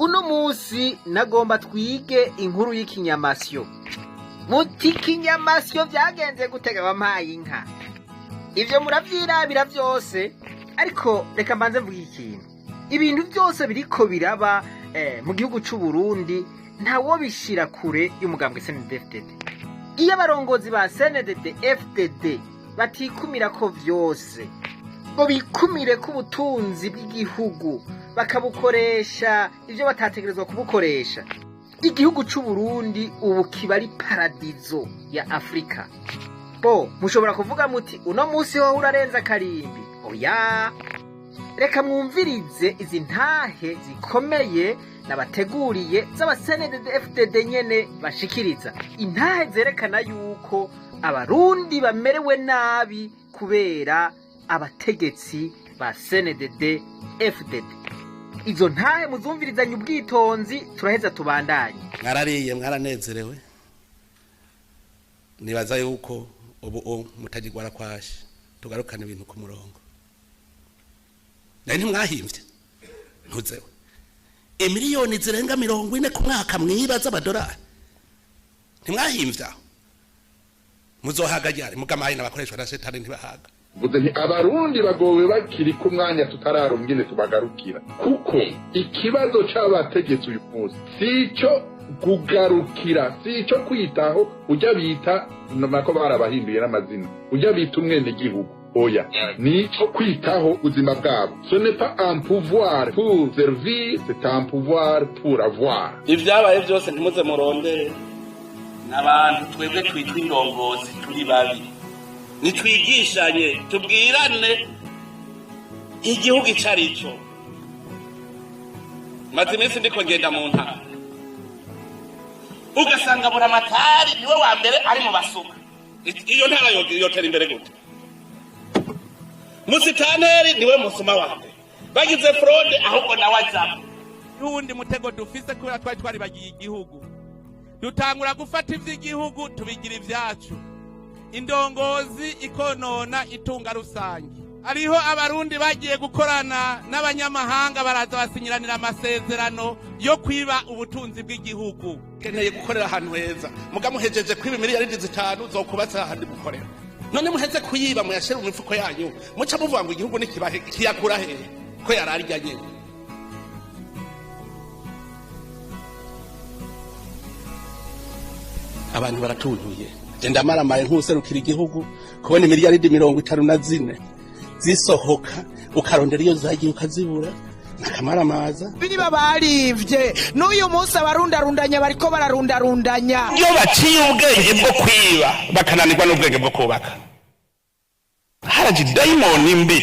Uno munsi nagomba twige inkuru y'ikinyamasyo. Muti ikinyamasyo vyagenze gutega wampaye inka? Ivyo muravyirabira vyose, ariko reka mbanze mvuge ikintu. Ibintu vyose biriko biraba mu gihugu c'u Burundi ntawobishira kure y'umugambwe CNDD-FDD. Iyo abarongozi ba CNDD-FDD batikumira ko vyose, ngo bikumire ko ubutunzi bw'igihugu bakabukoresha ivyo batategerezwa kubukoresha, igihugu c'u Burundi ubu kiba ari paradizo ya Afrika. Bo mushobora kuvuga muti uno munsi hoho urarenza akarimbi. Oya, reka mwumvirize izi ntahe zikomeye nabateguriye z'aba CNDD-FDD nyene bashikiriza intahe zerekana yuko abarundi bamerewe nabi kubera abategetsi ba CNDD-FDD. Izo ntahe muzumvirizanye ubwitonzi, turaheza tubandanye. Mwarariye, mwaranezerewe, nibaza yuko ubu mutagirwara kwashe tugarukana ibintu ku murongo. Nari ntimwahimvye ntuzewe imiliyoni zirenga 40 ku mwaka mwiba z'amadolari, ntimwahimvye aho muzohaga ryari? Mugamaye n'abakoreshwa na shetani ntibahaga. Mvuze nti abarundi bagowe bakiri ku mwanya tutararonka ingene tubagarukira, kuko ikibazo c'abategetsi uyu munsi sico kugarukira, sico kwitaho ujya bita nako barabahinduye n'amazina, ujya bita umwenegihugu. Oya, nico kwitaho ubuzima bwabo. Ce n'est pas un pouvoir pour servir, c'est un pouvoir pour avoir. Ibyabaye byose ntimuze murondere n'abantu twebwe twitwa indongozi turi babi. Nitwigishanye, tubwirane igihugu ico ari cyo. Maze iminsi ndiko ngenda mu ntara, ugasanga Buramatari niwe wa mbere ari mu basuma. Iyo ntara yotera imbere gute? Musitaneri niwe musuma wa mbere, bagize fraude ahubwo nawe ajamwo. N'uwundi mutego dufise, kubera twari twaribagiye igihugu, dutangura gufata ivy'igihugu tubigira ivyacu, indongozi ikonona itunga rusange. Hariho abarundi bagiye gukorana n'abanyamahanga, baraza basinyiranira amasezerano yo kwiba ubutunzi bw'igihugu. Keneye gukorera ahantu heza, muga muhejeje kwiba miliyaridi 5 zokubatsa ahandi mukorera, none muheze kuyiba muyashira mu mifuko yanyu, muca muvuga ngo igihugu nikibahe kiyakura hehe ko yararya nyene? Abantu baratuzuye, je ndamaramaye nk'userukira igihugu kubona miliyaridi 54 zisohoka, ukarondera iyo zagiye ukazibura, nakamaramaza. Niba barivye n'uyu munsi abarundarundanya bariko bararundarundanya. Iyo baciye ubwenge bwo kwiba bakananirwa n'ubwenge bwo kubaka, haraje dayimoni mbi.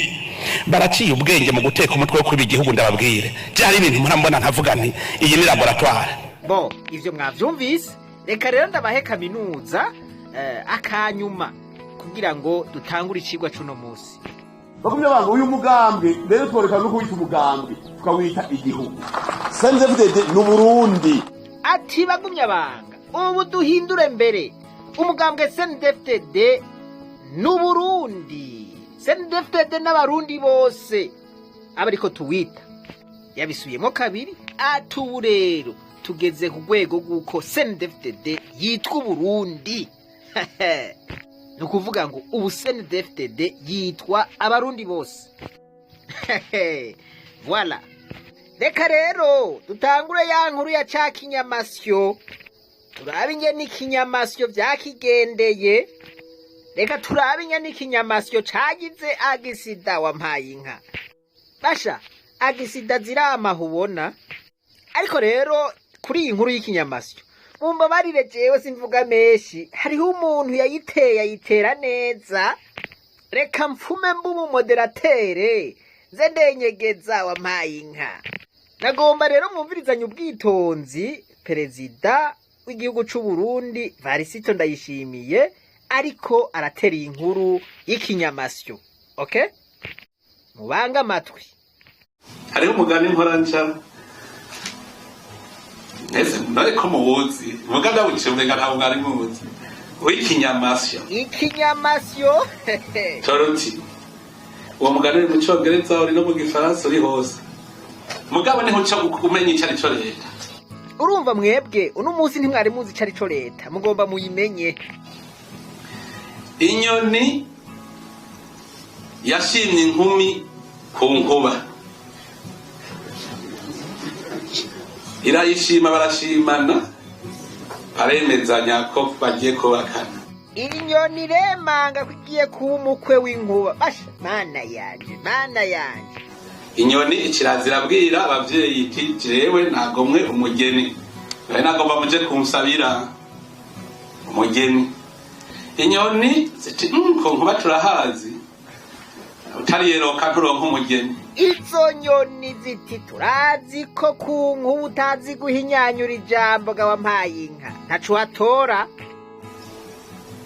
Baraciye ubwenge mu guteka umutwe wo kwiba igihugu. Ndababwire, byari ibintu murambona nkavuga nti iyi ni laboratoire. Bo ivyo mwavyumvise, reka rero ndabahe kaminuza akanyuma kugira ngo dutangure icigwa c'uno munsi. Bagumye banga uyu mugambwe rero, tworeka no kuwita umugambwe tukawita igihugu. CNDD-FDD ni Burundi. Ati bagumye abanga ubu duhindure mbere umugambwe CNDD-FDD n'Uburundi, CNDD-FDD n'abarundi bose aba ariko tuwita. Yabisubiyemo kabiri, ati ubu rero tugeze ku rwego rw'uko CNDD-FDD yitwa Uburundi. Ni ukuvuga ngo ubu CNDD-FDD yitwa abarundi bose. Voilà, reka rero dutangure ya nkuru ya ca kinyamasyo, turabe ingene ikinyamasyo vyakigendeye. Reka turabe ingene ikinyamasyo cagize agisida wampaye inka. Basha agisida ziramaha ubona. Ariko rero kuri iyi nkuru y'ikinyamasyo, mumbabarire jewe simvuga menshi, hariho umuntu yayiteye ayitera neza. Reka mfume mbe umumoderatere nze ndenyegeza wampaye inka. Nagomba rero mwumvirizanye ubwitonzi perezida w'igihugu c'u Burundi Varisito Ndayishimiye ariko aratera iyi nkuru y'ikinyamasyo. Okay, mubange amatwi. Hariho umugani nkora nca ese none ko muwuzi, umugani awuciye umenga ntabwo mwari muwuzi w'ikinyamasyo. Ikinyamasyo. Toruti uwo mugani uri mu Congereza, uri no mu Gifaransa, uri hose. Mugabo niho uca umenya ico arico leta. Urumva mwebwe uno munsi ntimwari muzi ico arico leta, mugomba muyimenye. Inyoni yashimye inkumi ku nkuba, irayishima, barashimana, baremezanya ko bagiye kubakana. Inyoni iremanga ko igiye kuba umukwe w'inkuba. Basha, mana yanje, mana yanje. Inyoni ikirazira abwira abavyeyi iti jewe nagomwe umugeni, nari nagomba muje kunsabira umugeni. Inyoni ziti ku nkuba turahazi, utariyeroka nturonka umugeni. Izo nyoni ziti turazi ko ku nkuba utazi guhinyanyura ijambo ga wampaye inka, ntaco watora.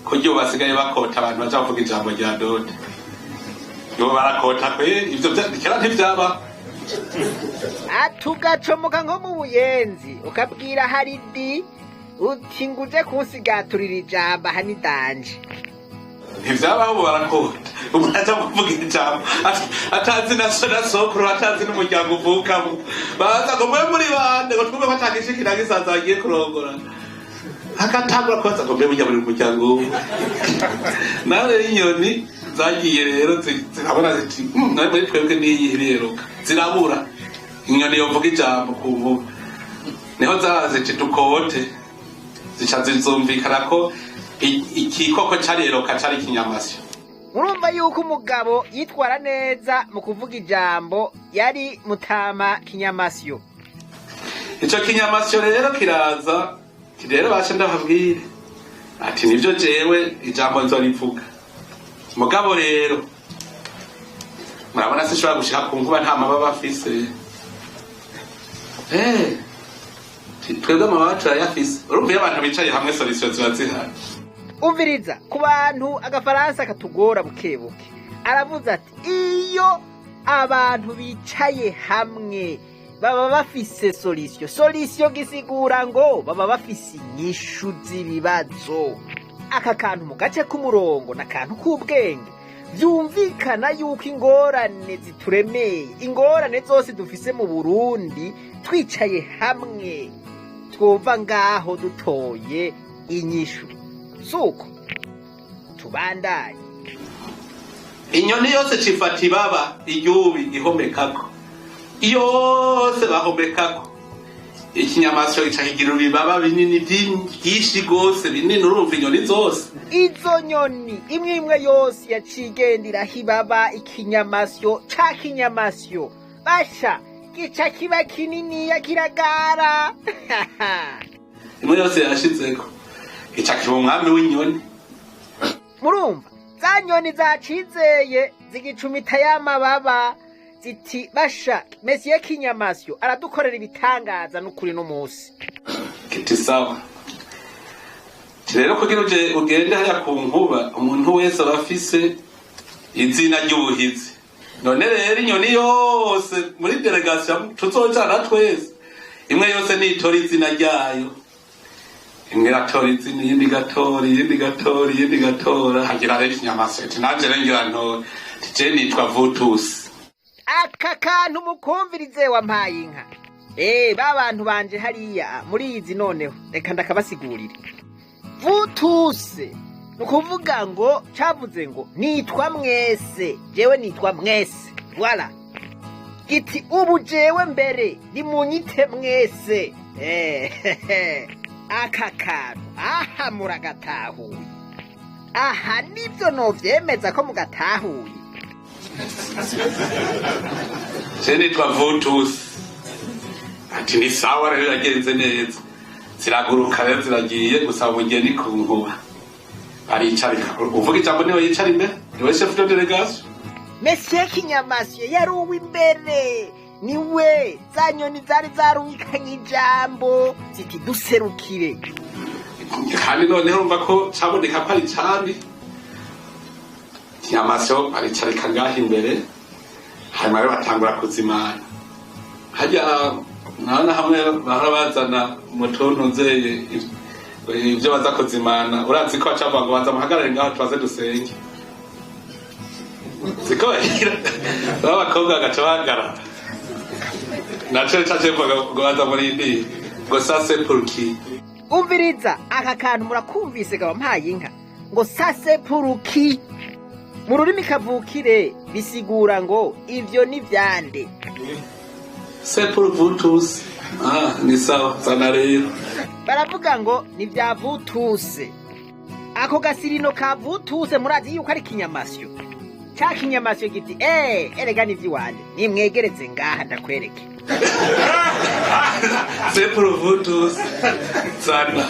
Kurya ubu basigaye bakota abantu baja bavuga ijambo rya dodo, ubu barakota kwe, ivyo kera ntivyaba. Atugacomoka nko mu Buyenzi ukabwira haridi uti nguje kunsigaturira ijambo aha ni danje. Ntivyabaho, ubu barakota umuntu aja kuvuga ijambo atazi na so na sokuru, atazi n'umuryango uvukamo, baza ngo mwe muri bande ngo twumve ko atagishikira gisaza bagiye kurongorana, agatangura kubaza ngo mbe burya muri muryango umwe. Nawe rero inyoni zagiye rero zirabona ziti nawe muri twebwe niyihe iriyeruka, zirabura inyoni yovuga ijambo ku nkuba. Niho zaza ziti dukote, zica zizumvikana ko ikikoko cariyeruka cari ikinyamasyo. Murumva yuko umugabo yitwara neza mu kuvuga ijambo yari mutama kinyamasyo. Ico kinyamasyo rero kiraza rero bashe ndababwire ati nivyo jewe ijambo nzorivuga, mugabo rero murabona sinshobora gushika ku nkuba nta mababa afise. Twebwe amababa turayafise. Urumva iyo abantu bicaye hamwe solution ziba zihari. Umviriza, ku bantu agafaransa katugora bukebuke, aravuze ati iyo abantu bicaye hamwe baba bafise solution. Solution gisigura ngo baba bafise inyishu z'ibibazo. Aka kantu mu gace k'umurongo n'akantu k'ubwenge, vyumvikana yuko ingorane zituremeye, ingorane zose dufise mu Burundi, twicaye hamwe twumva ngaho dutoye inyishu. Suko tubandanye. Inyoni yose cifata ibaba iryubi ihomekako, yose bahomekako. Ikinyamasyo gica kigira ibibaba binini vyinshi gose binini, urumva inyoni zose. Izo nyoni imwe imwe yose yaciye igendera ibaba ikinyamasyo ca kinyamasyo, basha gica kiba kininiya kiragara. Imwe yose yashizeko gica kiba umwami w'inyoni. Murumva za nyoni zacizeye zigicumita y'amababa ziti basha mesiye kinyamasyo aradukorera ibitangaza n'ukuri n'umunsi. Kiti sawa. Rero kugira uje ugende hariya ku nkuba, umuntu wese aba afise izina ry'ubuhizi. None rero inyoni yose muri delegation tuzojana twese, imwe yose nitora izina ryayo. Imwe iratora izina, iyindi igatora, iyindi igatora, iyindi igatora. Hagira rero ikinyamasyo iti nanje rero ngira ntore, iti je nitwa Vutusi. Aka kantu mukumvirize wampaye inka. Ba bantu banje hariya muri izi noneho reka ndakabasigurire. Vutuse ni ukuvuga ngo cavuze ngo nitwa mwese, jewe nitwa mwese. Voilà. Giti ubu jewe mbere nimunyite mwese. Aka kantu aha muragatahuye. Aha nivyo novyemeza ko mugatahuye. Je nitwa Vutusi. Ati ni sawa rero yagenze neza. Ziraguruka rero ziragiye gusaba umugeni ku nkuba. Aricarika. Uvuga ijambo niwe yicara imbere, niwe chef de delegation. Monsieur Kinyamasyo yari uw'imbere, niwe za nyoni zari zarungikanye ijambo ziti duserukire. Kandi noneho urumva ko caboneka ko ari cami. Kinyamasyo aricarika ngaho imbere, hanyuma rero batangura kuzimana. Harya nta hamwe bahora bazana mu tuntu nzeye ibyo baza kuzimana, urazi ko baca bavuga ngo baza muhagarare ngaho tubaze dusenge. Siko bagira b'abakobwa bagaca bahagarara. Naco caje mvuga ngo baza muri ndi ngo ça c'est pour qui? Umviriza aka kantu, murakumvise gaba mpaye inka, ngo ça c'est pour qui? Mu rurimi kavukire bisigura ngo ivyo ni vyande? C'est pour vous tous. Ah, ni sawa, zana rero. Baravuga ngo ni vya vous tous. Ako gasirino ka vous tous, murazi yuko ari kinyamasyo. Ca kinyamasyo giti: "Eh, erega ni ivy'iwanje, nimwegereze ngaha ndakwereke." C'est pour vous tous, zana.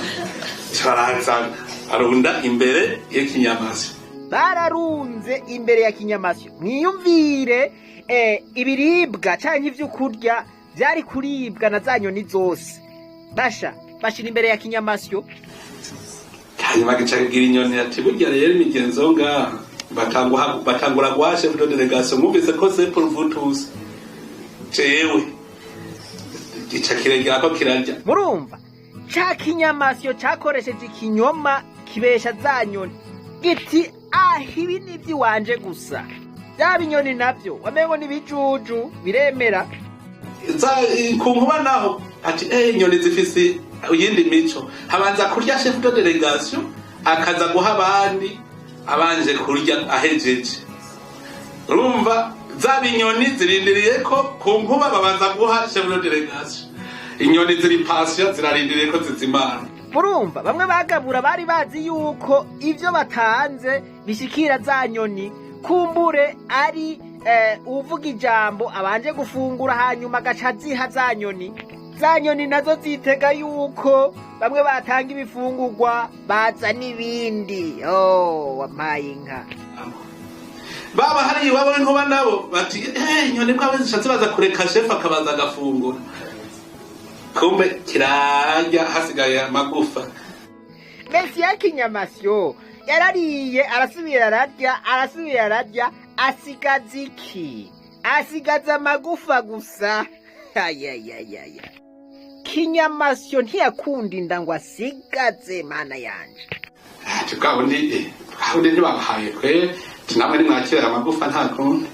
Barazana, arunda imbere y'ikinyamasyo. Bararunze imbere ya kinyamasyo. Mwiyumvire, ibiribwa canke ivyo kurya vyari kuribwa na za nyoni zose, basha bashira imbere ya kinyamasyo. Hanyuma gica kibwira inyoni ati: "Burya rero imigenzo ngaha batangura guha chef de délégation. Mwumvise ko c'est pour vous tous." Jewe gica kiregera ko kirarya. Murumva, ca kinyamasyo cakoresheje ikinyoma, kibesha za nyoni giti: "Ah, ibi ni ivy'iwanje gusa." Vya binyoni navyo wamengo n'ibijuju, biremera. Za ku nkuba naho ati: "Eh, inyoni zifise iyindi mico, habanza kurya chef de délégation, akaza guha abandi abanje kurya ahejeje." Urumva za binyoni zirindiriye ko ku nkuba babanza guha chef de délégation. Inyoni ziri patient, zirarindiriye ko zizimana. Murumva, bamwe bagabura bari bazi yuko ivyo batanze bishikira za nyoni, kumbure ari uvuga ijambo abanje gufungura, hanyuma agaca aziha za nyoni. Za nyoni nazo zitega yuko bamwe batanga ibifungurwa baza n'ibindi. Oh, wampaye inka! Baba hari iwabo w'inkuba nabo bati: "Eh, inyoni bwabo zishatse baza kureka shefu akabaza agafungura." Kumbe kirarya, hasigaye amagufa. Mesiya kinyamasyo yarariye, arasubira ararya, arasubira ararya, asigaza iki? Asigaza amagufa gusa. Ayayayaya, kinyamasyo ntiyakunda inda ngo asigaze, mana yanje! Ati: "Bwa bundi, bwa bundi ntibabahaye kwe." Ati: "Namwe nimwakira amagufa, nta kundi."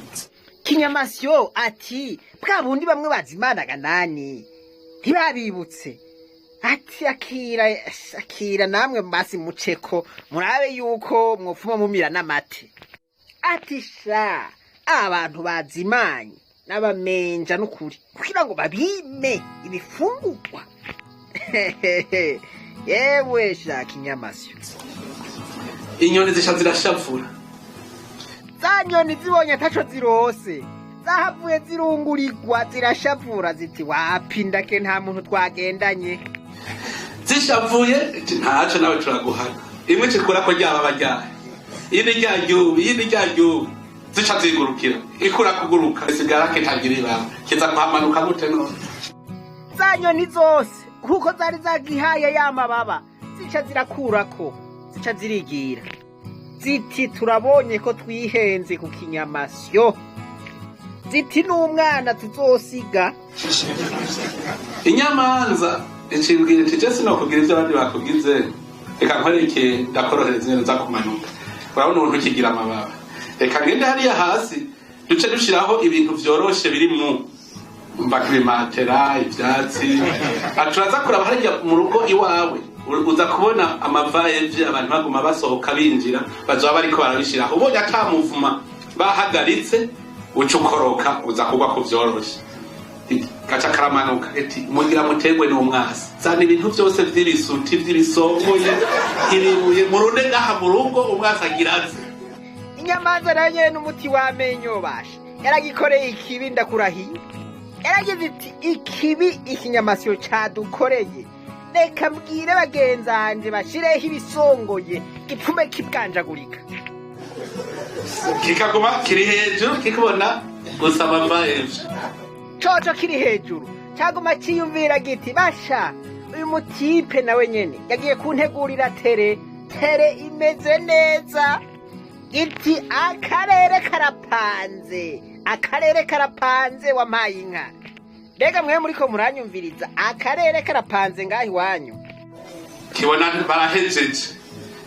Kinyamasyo ati: "Bwa bundi bamwe bazimanaga nani ntibabibutse." Ati: "Akira, akira namwe basi, muceko murabe yuko mwopfuma mumira n'amate." Ati: "Sha, abantu bazimanye n'abamenja n'ukuri kugira ngo babime ibifungurwa." Yewe sha kinyamasyo! Inyoni zisha zirashavura. Za nyoni zibonye ataco zirose, zahavuye zirungurirwa, zirashavura, ziti: "Wapi, ndake nta muntu twagendanye." Zishavuye iti: "Ntaco, nawe turaguhana." Imwe cikura ko ryaba baryaye, iyindi rya ryubu, iyindi rya ryubu, zica zigurukira, ikura kuguruka, isigara kitagira ibanga, kiza kuhamanuka gute none? Za nyoni zose kuko zari zagihaye ya mababa, zica zirakurako, zica zirigira, ziti: "Turabonye ko twihenze ku kinyamasyo." Ziti: "N'umwana tuzosiga." Inyamanza icibwira iti: "Je sinokubwira ivyo abandi bakugize, reka nkwereke, ndakorohereza ingene uza kumanuka. Urabona umuntu ukigira amababa, reka ngende hariya hasi, duce dushiraho ibintu vyoroshe biri mu mbaka, ibimatera, ivyatsi." Turaza kuraba hariya mu rugo iwawe, uza kubona amavayeje, abantu baguma basohoka binjira, bazoba bariko barabishiraho. Ubonye ata muvuma bahagaritse, uca ukoroka, uza kugwa ku vyoroshe." Gaca karamanuka eti: "Mugira mutegwe n'umwasi, zana ibintu byose vy'ibisuti vy'ibisongoye, ibibuye, murunde ngaha mu rugo, umwasi agira aze." Inyamanza nayo nyene n'umuti w'amenyo basha, yaragikoreye ikibi, ndakurahiye. Yaragize iti: "Ikibi ikinyamasyo cadukoreye, reka mbwire bagenzanje bashireho ibisongoye, gipfume kibwanjagurika." Kikaguma kiri hejuru kikubona gusa amavayeje. Coco kiri hejuru caguma ciyumvira giti: "Basha, uyu mutipe nawe nyene yagiye kuntegurira tere tere imeze neza." Iti: "Akarere karapanze, akarere karapanze." Wampaye inka! Mbega mwe muriko muranyumviriza, akarere karapanze ngaho iwanyu? Kibona barahejeje,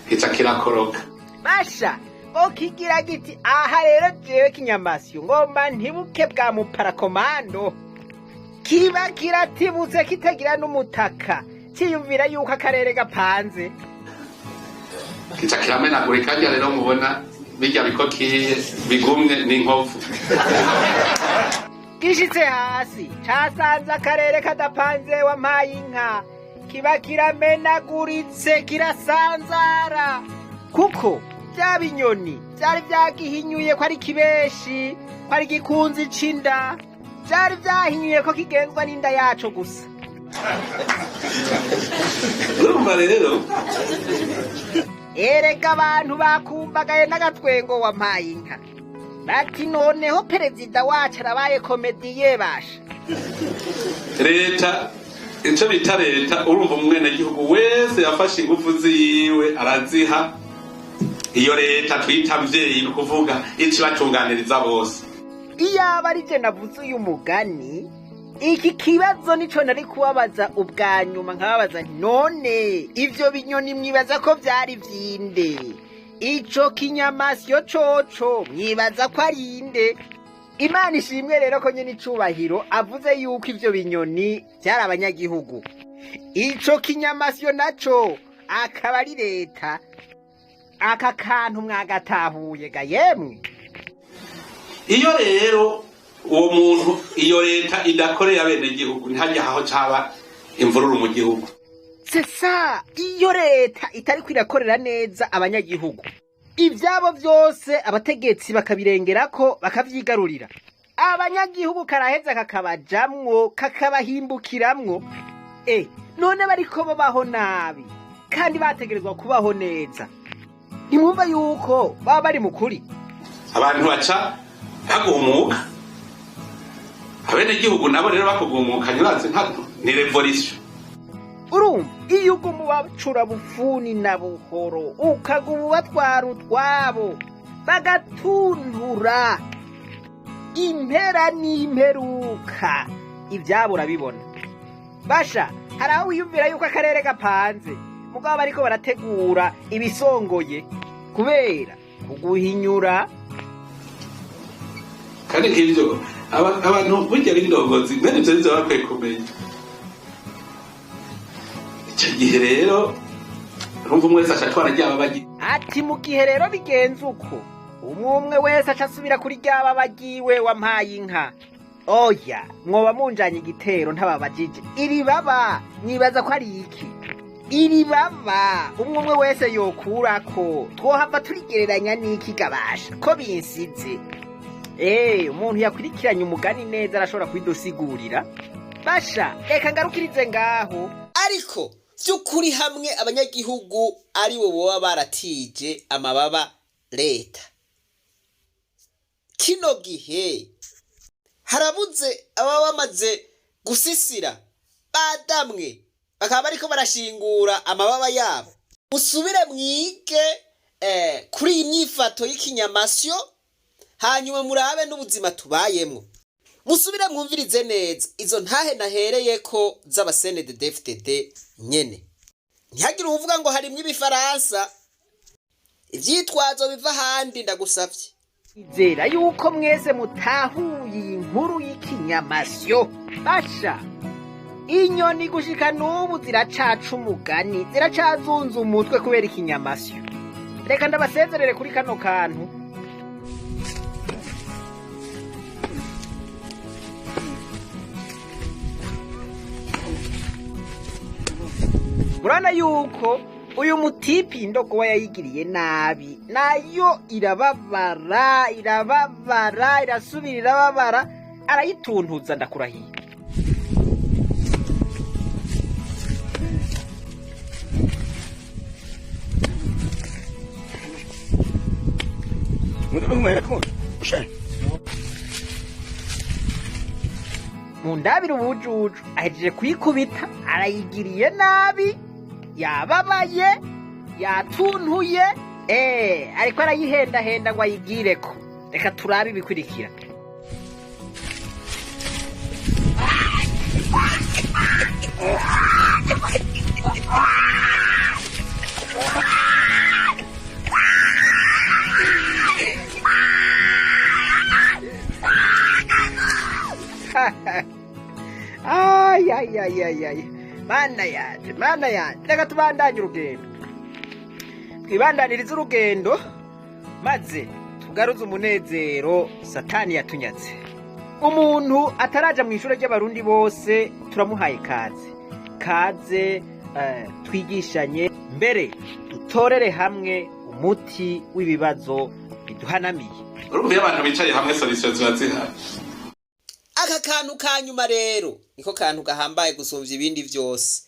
kica kirakoroka. Basha okigira giti: "Aha rero jewe kinyamasyo ngomba ntibuke bwa muparakomando." Kiba kiratibutse kitagira n'umutaka, ciyumvira yuko akarere gapanze. Kica kiramenagurika. Harya rero mubona bijya bikokiye bigumye n'inkovu. Gishitse hasi casanze akarere kadapanze, wampaye inka. Kiba kiramenaguritse, kirasanzara, kuko bya binyoni vyari vyagihinyuye ko ari kibeshi, ko ari gikunzi c'inda. Vyari vyahinyuye ko kigenzwa n'inda yaco gusa. Urumva rero. Erega abantu bakumbagaye n'agatwengo, wampaye inka, bati noneho perezida wacu arabaye comédien basha. Leta, icyo bita leta, urumva umwenegihugu wese yafashe ingufu ziwe araziha iyo leta twita mvyeyi, ni ukuvuga ikibatunganiriza bose. Iyaba ari je navuze uyu mugani, iki kibazo nico nari kubabaza ubwa nyuma, nkababaza nti: none ivyo binyoni mwibaza ko vyari vyinde? Ico kinyamasyo coco mwibaza ko ari inde? Imana ishimwe rero ko nyene icubahiro avuze yuko ivyo binyoni vyari abanyagihugu, ico kinyamasyo naco akaba ari leta. Aka kantu mwagatahuye ga yemwe? Iyo rero uwo muntu, iyo leta idakoreye abenegihugu, ntihajya aho caba imvururu mu gihugu. Sesa iyo leta itari kwirakorera neza abanyagihugu, ivyabo vyose abategetsi bakabirengerako, bakavyigarurira, abanyagihugu karaheza kakabajamwo, kakabahimbukiramwo. None bariko babaho nabi kandi bategerezwa kubaho neza, ntimwumva yuko baba bari mu kuri? Abantu baca bagumuka, abenegihugu nabo rero bakugumuka, urazi nka ni révolution. Urumva iyo uguma ubacura bufuni na buhoro, ukaguma ubatwara utwabo, bagatuntura, impera n'imperuka ibyabo urabibona. Basha, hari aho wiyumvira yuko akarere gapanze, mugabo bariko barategura ibisongoye kubera kuguhinyura. Kandi nk'ivyo abantu burya b'indongozi mwene ivyo nivyo bakwiye kumenya. Ico gihe rero urumva umwe wese aca atwara ryaba bagi. Ati mu gihe rero bigenze uko, umwe umwe wese aca asubira kuri ryaba bagiwe, wampaye inka. Oya, mwoba munjanye igitero ntababajije. Iri baba mwibaza ko ari iki? Iri baba umwe umwe wese yokurako twohava turigereranya n'iki gabasha ko binsize? Umuntu yakurikiranye umugani neza arashobora kubidusigurira. Basha, reka ngarukirize ngaho. Ariko by'ukuri hamwe abanyagihugu ari bo boba baratije amababa leta kino gihe, harabuze ababa bamaze gusisira badamwe, bakaba bariko barashingura amababa yabo. Musubire mwige kuri iyi myifato y'ikinyamasyo, hanyuma murabe n'ubuzima tubayemwo. Musubire mwumvirize neza izo ntahe nahereyeko z'aba CNDD-FDD nyene. Ntihagire uwuvuga ngo harimwo ibifaransa, ivyitwazo biva ahandi. Ndagusavye, izera yuko mwese mutahuye iyi nkuru y'ikinyamasyo. Basha, inyoni gushika n'ubu ziracaca umugani, ziracazunza umutwe kubera ikinyamasyo. Reka ndabasezerere kuri kano kantu. Murabona yuko uyu mutipi indogoba yayigiriye nabi, nayo irababara, irababara, irasubira irababara, arayituntuza. Ndakurahiye. Mundabire ubujuju, ahejeje kuyikubita, arayigiriye nabi, yababaye, yatuntuye, ariko arayihendahenda ngo ayigireko. Reka turabe ibikurikira. Ayayayayay, mana yanje, mana yanje! Reka tubandanye urugendo, twibandanirize urugendo, maze tugaruze umunezero Satani yatunyatse. Umuntu ataraja mu ishuri ry'Abarundi bose, turamuhaye kaze, kaze twigishanye, mbere dutorere hamwe umuti w'ibibazo biduhanamiye. Urumva, iyo abantu bicaye hamwe, solution ziba zihari. Aka kantu ka nyuma rero niko kantu gahambaye gusumvya ibindi vyose.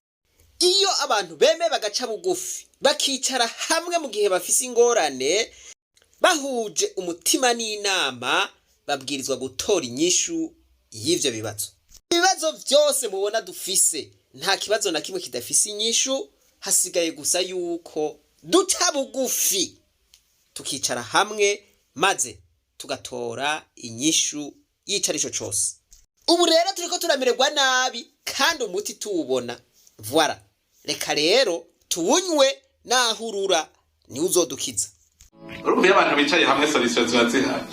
Iyo abantu beme bagaca bugufi, bakicara hamwe mu gihe bafise ingorane, bahuje umutima n'inama, babwirizwa gutora inyishu y'ivyo bibazo. Ibibazo vyose mubona dufise, nta kibazo na kimwe kidafise inyishu. Hasigaye gusa yuko duca bugufi, tukicara hamwe, maze tugatora inyishu y'icarico cose. Ubu rero turiko turamererwa nabi kandi umuti tuwubona. Voilà, reka rero tuwunywe, naho urura niwe uzodukiza. Urumva, iyo abantu bicaye hamwe, solution ziba zihari.